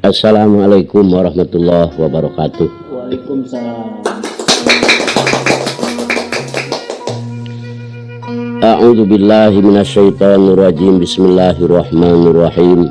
Assalamualaikum warahmatullahi wabarakatuh. Waalaikumsalam. A'udzu billahi minasyaitonir rajim. Bismillahirrahmanirrahim.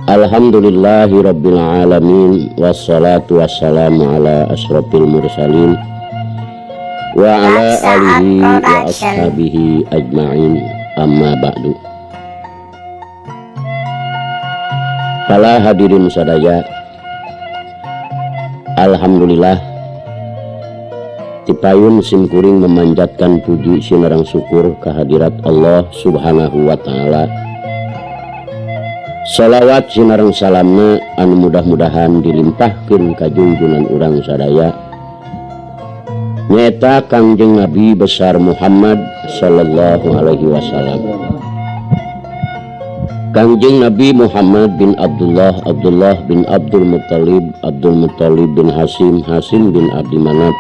Alhamdulillahi rabbil alamin wassalatu wassalamu ala asrofil mursalin wa ala Saat alihi wa Production. ashabihi ajma'in. Amma ba'du. Para hadirin sadaya, alhamdulillah tipayun simkuring memanjatkan puji sinareng syukur kehadirat Allah Subhanahu wa taala. Salawat sinareng salamna anu mudah-mudahan dilimpahkeun ka junjunan urang sadaya nyaeta Kangjeng Nabi besar Muhammad sallallahu alaihi wasallam. Kangjeng Nabi Muhammad bin Abdullah, Abdullah bin Abdul Muttalib, Abdul Muttalib bin Hasim, Hasim bin Abdi Manaf,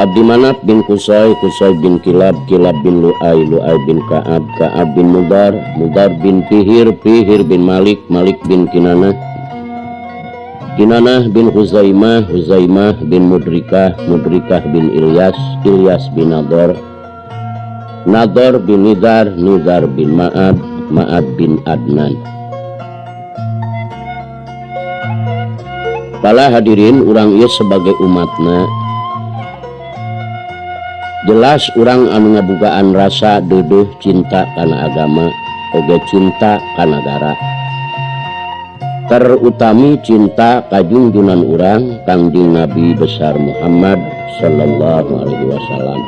Abdi Manaf bin Qusay, Qusay bin Kilab, Kilab bin Lu'ay, Lu'ay bin Ka'ab, Ka'ab bin Mudar, Mudar bin Fihir, Fihir bin Malik, Malik bin Kinanah, Kinanah bin Huzaimah, Huzaimah bin Mudrikah, Mudrikah bin Ilyas, Ilyas bin Nador, Nador bin Nidar, Nidar bin Ma'ad, Ma'ad bin Adnan. Para hadirin, urang ieu sebagai umatna jelas urang anu ngabogaan rasa deudeuh cinta kana agama oge cinta ka nagara, terutami cinta ka junjunan urang Kangjeng Nabi besar Muhammad sallallahu alaihi wasallam.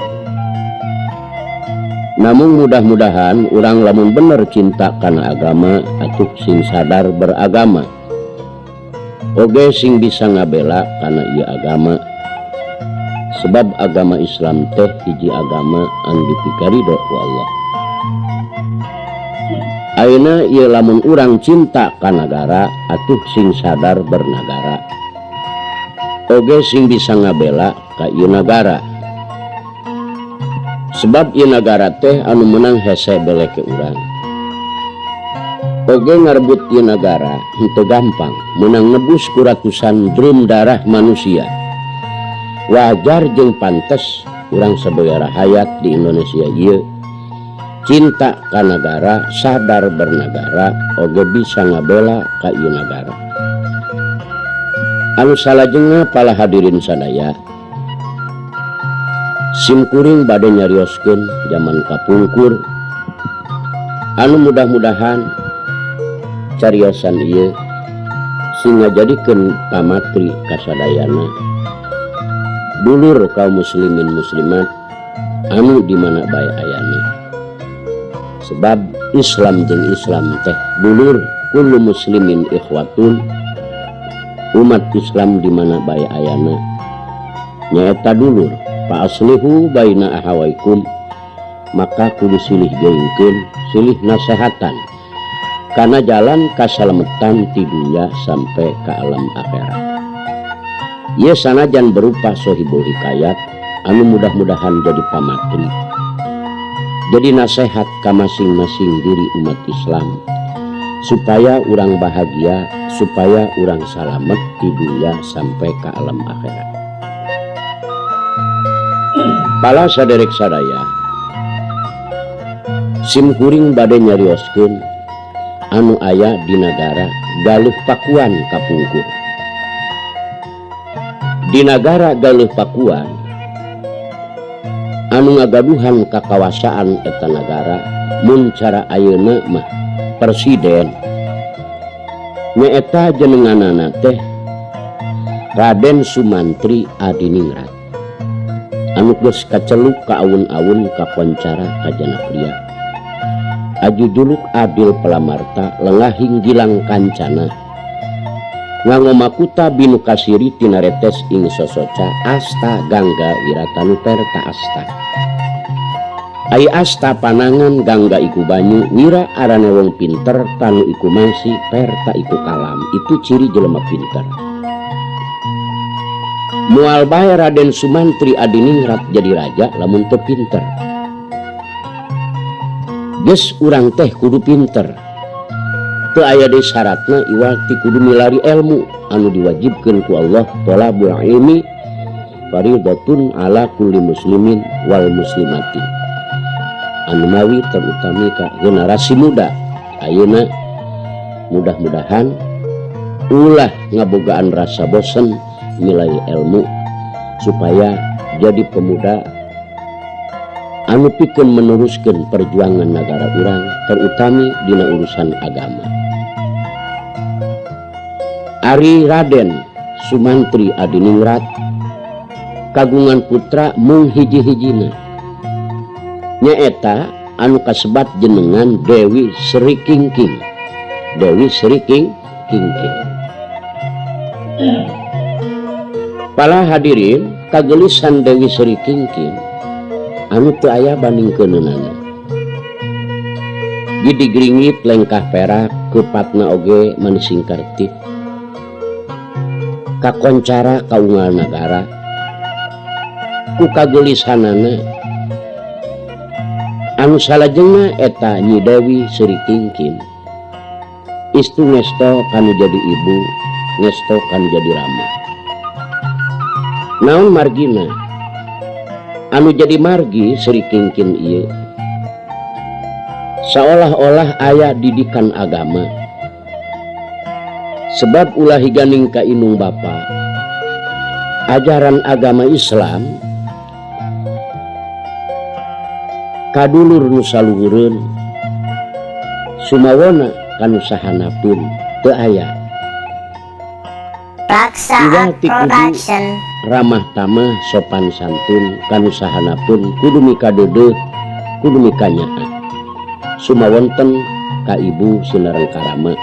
Namun mudah-mudahan urang lamun bener cinta kana agama atuh sing sadar beragama oge sing bisa ngabela kana ieu agama, sebab agama Islam teh hiji agama anu dipikarido ku Allah. Ayeuna ieu lamun urang cinta ka nagara atuh sing sadar bernagara oge sing bisa ngabela ka ieu nagara, sebab ieu nagara teh anu menang hese beleke urang. Oge ngarebut ieu nagara henteu gampang, menang nebus ku ratusan drum darah manusia. Wajar jeung pantes urang sebagai rahayat di Indonesia ieu cinta ka nagara, sadar bernagara, oge bisa ngabela ka ieu nagara. Anu salajengna para hadirin sadaya, simkuring bade nyarioskeun zaman kapungkur anu mudah-mudahan cariosan ieu sing ngajadikeun pamatri kasadayana dulur kaum muslimin muslimat anu di mana bae ayana. Sebab Islam jeung Islam teh dulur, kullu muslimin ikhwatun, umat Islam di mana bae ayana nyaeta dulur. Fa aslihu baina ahawaikum, maka kudu silih geungkeun, silih nasehatan kana jalan kasalametan ti dunya sampai ka alam akhirat. Ieu sanajan berupa sohibul hikayat anu mudah-mudahan jadi pamatri, jadi nasehat ka masing-masing diri umat Islam supaya urang bahagia, supaya urang salamet di dunia sampai ke alam akhirat. Pala saderek sadaya, simkuring bade nyarioskeun anu aya di nagara Galuh Pakuan kapungkur. Di nagara Galuh Pakuan anu ngagaduhan kakawasaan eta nagara mun cara ayeuna mah presiden nyaeta jenenganana teh Raden Sumantri Adiningrat anu geus kaceluk ka awun-awun kakoncara ka Janapria, aju juluk adil palamarta lengahing gilang kancana nganggo makuta binu kasiri tinaretes ing sosoca asta gangga wiratanu perta asta. Ai asta panangan gangga iku banyu, wira arane wong pinter, tanu iku mangsi, perta iku kalam. Itu ciri jelema pinter. Moal bae Raden Sumantri Adiningrat jadi raja lamun teu pinter. Geus urang teh kudu pinter. Teu aya deui syaratna iwal ti kudu milari ilmu anu diwajibkeun ku Allah thalabul ilmi faridatun ala kulli muslimin wal muslimati. Anu mawi terutami ka generasi muda ayeuna mudah-mudahan ulah ngabogaan rasa bosen nilai ilmu supaya jadi pemuda anu pikeun meneruskeun perjuangan negara urang terutami dina urusan agama. Ari Raden Sumantri Adiningrat kagungan putra mung hiji-hijina nyaeta anu kasebat jenengan Dewi Sri Kingking. Dewi Sri Kingking. Para hadirin, kagelisan Dewi Sri Kingking anu teu aya bandingkeunana. Gidi gringit lengkah perak kepatna oge manising kartip. Kakoncara kaunggal nagara ku kagelisanana anu salajengna eta Nyi Dewi Sri Kingkin. Istu ngesto kanu jadi ibu, ngesto kanu jadi rama. Naon margina? Anu jadi margi Sri Kingkin ieu seolah-olah aya didikan agama. Sebab ulah higaning ka indung bapa, ajaran agama Islam kadulur nu saluhureun sumawona kanu sahanapun teu aya. Raksa Production. Ramah tamah sopan santun kanu sahanapun kudu mikadeudeuh kudu mikanyaah sumawonten ka ibu sinareng karama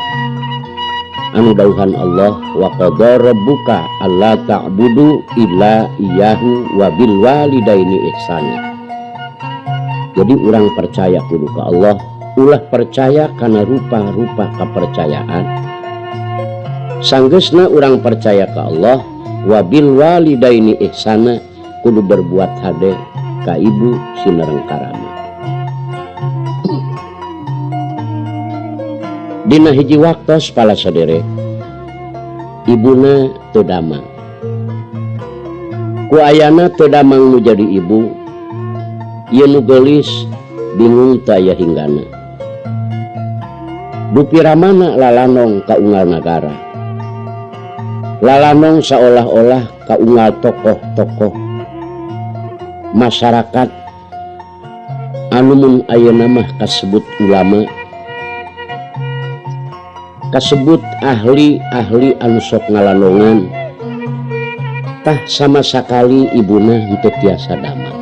anu dauhan Allah wa qadara rabbuka alla ta'budu illa iyyahu wa bil walidaini ihsana. Jadi urang percaya kudu ka Allah, ulah percaya kana rupa-rupa kepercayaan. Sanggeusna urang percaya ka Allah wa bil walidaini ihsana kudu berbuat hade ka ibu sinareng karama. Dina hiji waktos pala saderek ibuna teu damang. Ku ayana teu damang nu jadi ibu, ieu nu geulis bingung teu aya hinggana. Dupi ramana lalanong ka unggal nagara. Lalanong saolah-olah ka unggal tokoh-tokoh masyarakat anu mun ayeuna mah kasebut ulama, kasebut ahli-ahli anu sok ngalanongan. Tah sama sakali ibuna henteu tiasa damang.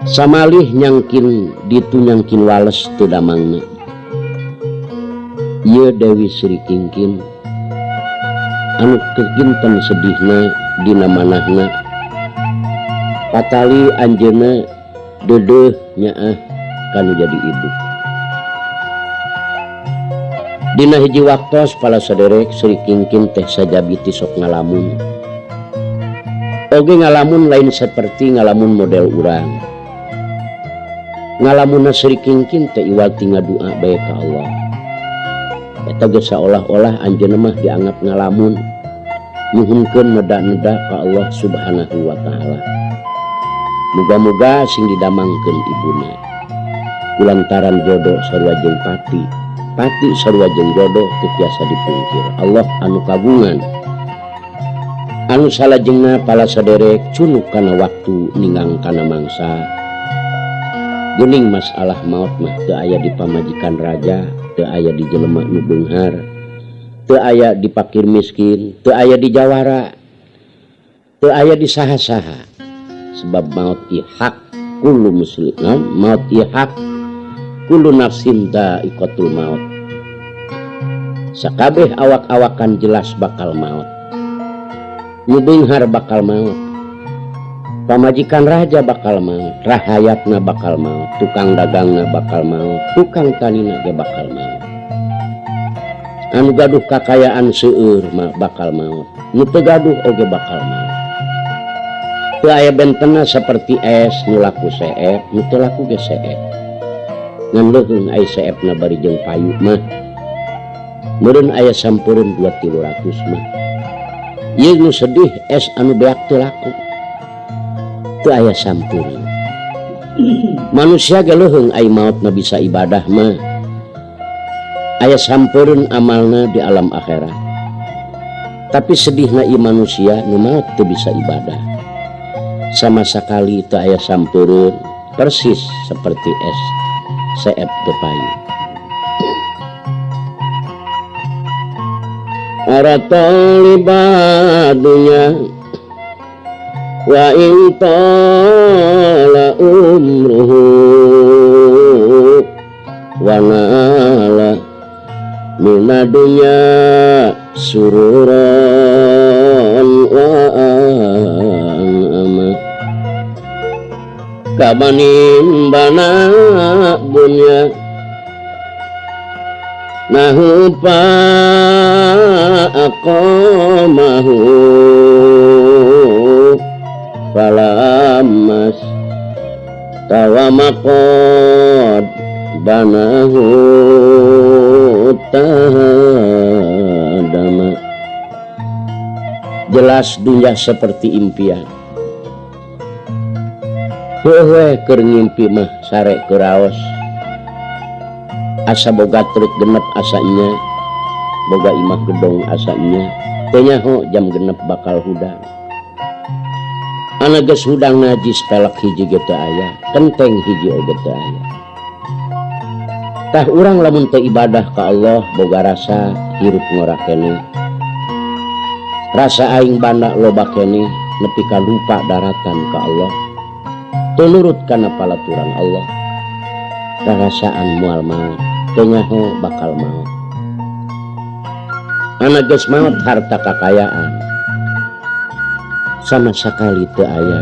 Samalih nyangkin ditu nyangkin wales teu damangna. Ieu Dewi Sri Kingkin anu keginten sedihna dina manahna. Patali anjeunna deudeuh nyaah kanu jadi ibu. Dina hiji waktos pala saderek Sri Kingkin teh sajabi ti sok ngalamun. Oge ngalamun lain seperti ngalamun model urang. Ngalamunna Sri Kingkin teh iwal ti ngadua bae ka Allah. Eta ge saolah-olah anjeunna mah dianggap ngalamun, nyuhunkeun neda-neda ka Allah Subhanahu wa taala. Muga-muga sing didamangkeun ibuna. Kulantaran jodoh sarua jeung pati, pati sarua jeung jodoh teu tiasa dipungkir. Allah anu kagungan. Anu salajengna pala saderek cunuk kana waktu ninggang kana mangsa. Geuning masalah maot mah teu aya di pamajikan raja, teu aya di jelema nu beunghar, teu aya di pakir miskin, teu aya di jawara, teu aya di saha-saha. Sebab maot ieu hak kullu muslimin, maot ieu hak kullu nafsin dha'iqatul maut. Sakabeh awak-awakan jelas bakal maot. Nu beunghar bakal maot. Pamajikan raja bakal maot, rahayatna bakal maot, tukang dagangna bakal maot, tukang tanina ge bakal maot. Anu gaduh kakayaan seueur mah bakal maot, nu teu gaduh oge bakal maot. Teu aya bentena seperti es nu laku seep, nu teu laku ge seep. Ngan leuheung ai seepna bari jeung payu mah. Meureun aya sampeureun 200-300 mah. Ieu nu sedih es anu beak teu laku. Teu aya sampeureun. Manusia ge leuheung ai maotna bisa ibadah mah. Aya sampeureun amalna di alam akhirat. Tapi sedihna ieu manusia nu maot teu bisa ibadah. Sama sakali teu aya sampeureun, persis seperti es seep teu payu. Para talibat dunya wa in tala umruhu wa nala mina dunya sururan wa an'ama kabanin bana bunya nahupa aqamahu falamas tawamaqad banahu tahadama. Jelas dunia seperti impian. Heuh keur ngimpi mah sare keur raos. Asa boga truk genep asanya, boga imah gedong asanya, teu nyaho jam genep bakal hudang. Ana geus hudang najis pelek hiji ge teu aya, kenteng hiji oge teu aya. Tah urang lamun teu ibadah ka Allah boga rasa hirup ngora keneh. Rasa aing banda loba keneh nepi ka lupa daratan ka Allah. Teu nurut kana palaturan Allah. Karasaan moal maot, teu nyaho bakal maot. Ana geus maot harta kakayaan sama sakali teu aya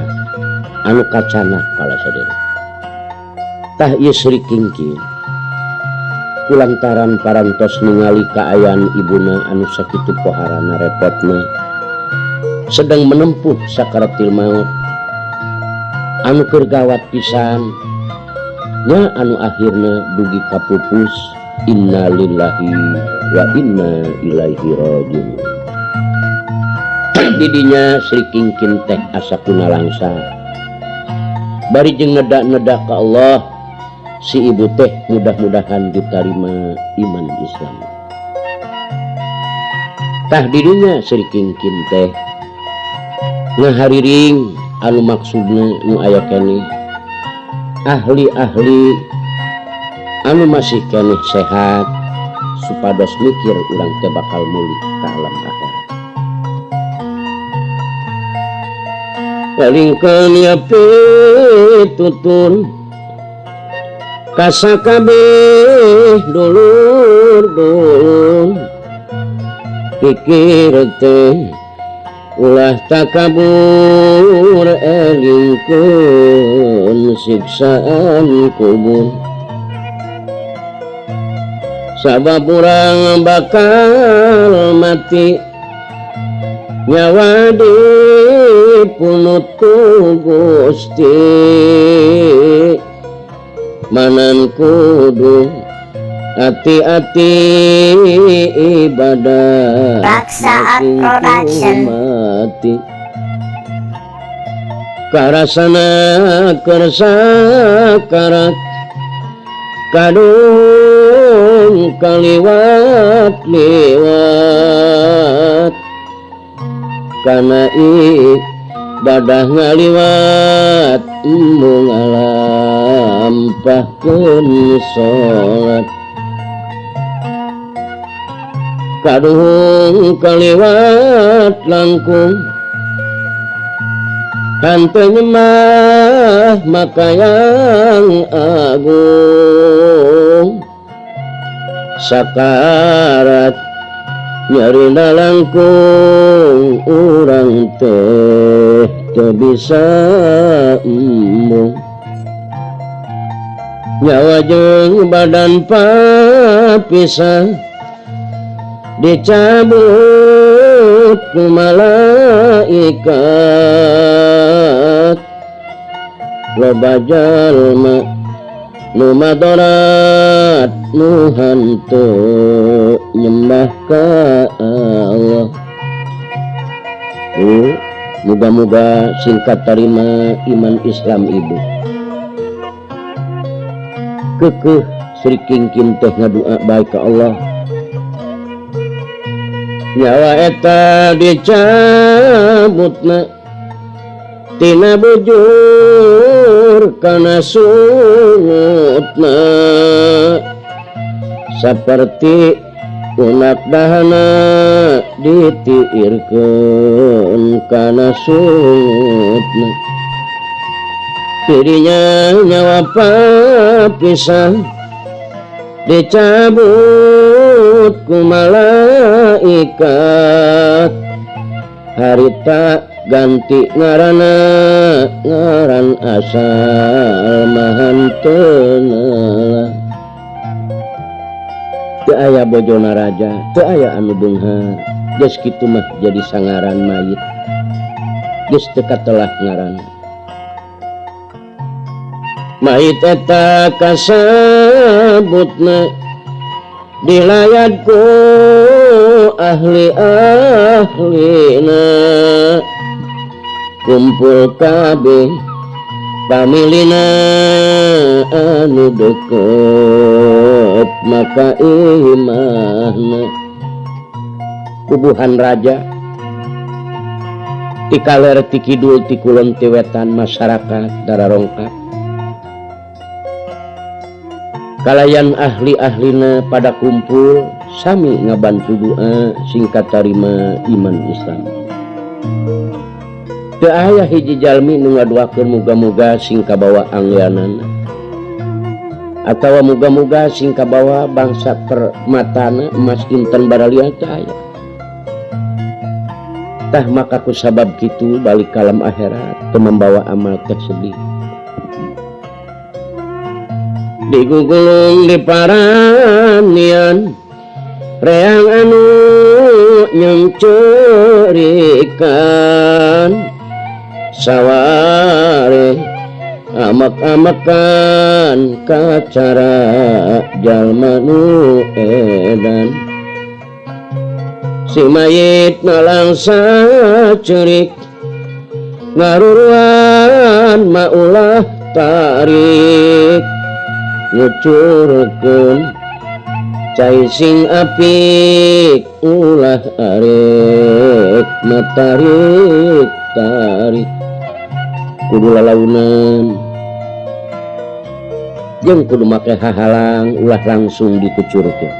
anu kacana kala sadaya. Tah ieu Sri Kingkin kulantaran parantos ningali kaayaan ibuna anu sakitu poharana repotna sedang menempuh sakaratil maut anu keur gawat pisan nya anu akhirna dugi kapupus. Innalillahi wa inna ilaihi rajiun. Didinya Sri Kingkin teh asa kunalangsa bari jeung neda-neda ka Allah si ibu teh mudah-mudahan diterima iman Islam. Tah didinya Sri Kingkin teh ngahariring anu maksudna nu aya keneh ahli-ahli anu masih keneh sehat supados mikir urang teh bakal mulih ka alam akhirat. Palingkeun ya pitutur kasakabeh dulur-dulur pikir teh ulah takabur elingkeun siksaan kubur. Sabab urang bakal mati nyawa dipunut ku Gusti manan kudu hati-hati ibadah Raksa Production mati karasana kersakarat kadung kaliwat liwat kana ibadah ngaliwat embung ngalampahkeun salat kaduhung kaliwat langkung hanteu nyembah maka yang agung sakarat nyarina langkung urang teh teu bisa embung nyawa jeung badan papisah dicabut ku malaikat loba jalma Nu madarat nu henteu nyembah ka Allah. Bu, muga-muga singkat tarima iman Islam ibu. Keukeuh Sri Kingkin teh ngadua bae ka Allah. Nyawa eta dicabutna tina bujur kana sungutna, saperti unak dahana ditiirkeun kana sungutna. Dirinya nyawa papisah dicabut ku malaikat, harita ganti ngaranna ngaran asal mahanteuna. Teu aya bojona raja, teu aya anu beunghar, geus kitu mah jadi sangaran mayit, geus teu katelah ngaranna. Mayit eta kasebutna dilayat ku ahli-ahlina, kumpul kabeh pamilina anu deket maka imahna. Kubuhan raja ti kaler ti kidul ti kulon ti wetan masyarakat dararongkap kalayan ahli-ahlina pada kumpul sami ngabantu doa singkat tarima iman Islam. Teu aya hiji jalmi nu ngaduakeun muga-muga sing kabawa anggeanana atawa muga-muga sing kabawa bangsa permatana emas inten baralia, teu aya. Tah maka ku sabab kitu balik kalam akhirat teu membawa amal teh sedih. Digugulung di paranian reang anu nyengcerikan, saware amak-amakan kacara jalma nu edan. Si mayit nalangsa cerik ngaruruan maulah tarik, ngucurkeun cai sing apik ulah arek matarik tarik. Kudu lalaunan jeung kudu make hahalang ulah langsung dikucurkeun.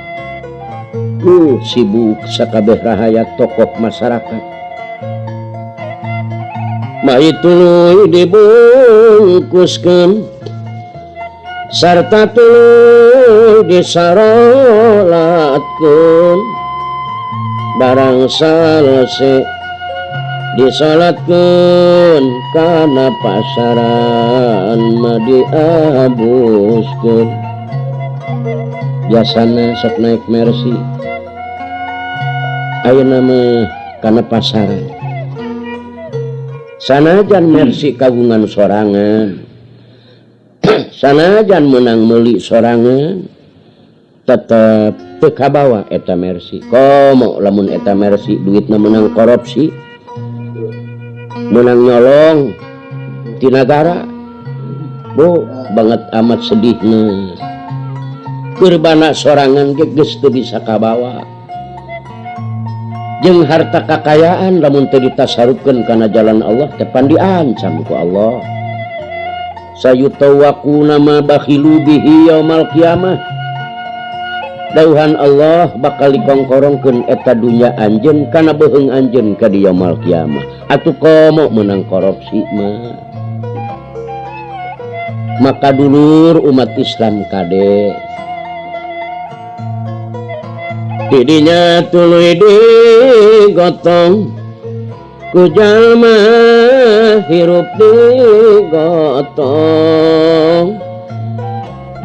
Sibuk sakabeh rahayat tokoh masyarakat. Mayit tuluy dibungkuskeun sarta tuluy disarolatkeun, barang salese disalatkeun kana pasaran mah diabuskeun. Biasana sok naik Mercy, ayeuna mah kana pasaran. Sanajan Mercy kagungan sorangan, sanajan menang meuli sorangan, tetep teu kabawa eta Mercy. Komo lamun eta Mercy duitna menang korupsi, menang nyolong ti nagara. Bu, banget amat sedihna. Kurbana sorangan ge geus teu bisa kabawa. Jeung harta kakayaan lamun teu ditasarufkeun kana jalan Allah teh pan diancam ku Allah. Sayutawaquna ma bakhilu bihi yaumal qiyamah. Dauhan Allah bakal dikongkorongkeun eta dunya anjeun kana beuheung anjeun ka di yaumal qiyamah. Atuh komo meunang korupsi mah. Maka dulur umat Islam kade didinya tuluy digotong ku jalma hirup digotong,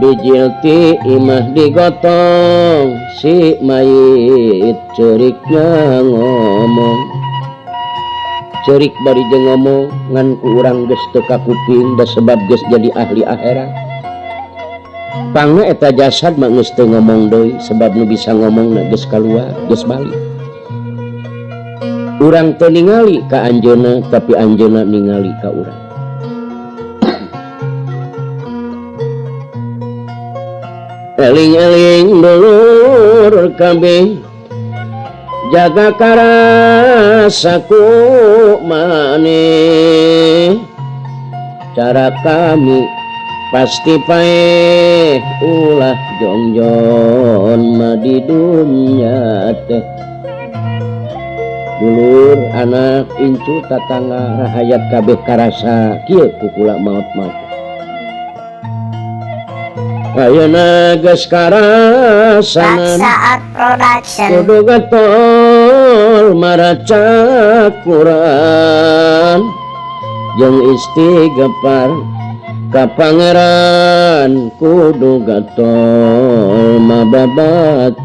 bijil ti imah digotong, si mayit ceurikna ngomong. Ceurik bari jeung ngomong ngan ku urang geus teu kakuping da sebab geus jadi ahli akhirat. Pangna eta jasad mah geus teu ngomong deui sebab nu bisa ngomongna geus kaluar, geus balik. Urang teu ningali ka anjeunna tapi anjeunna ningali ka urang. Eling-eling dulur kabeh jaga karasaku maneh cara kami pasti paeh ulah jongjon mah di dunya teh. Dulur anak incu tatangga rahayat kabeh karasa kieu ku kula maot-maot. Ayeuna geus karasanan Baksa Art Production. Kudu getol maraca Quran jeung istighfar ka pangeran kudu getol mababacaan.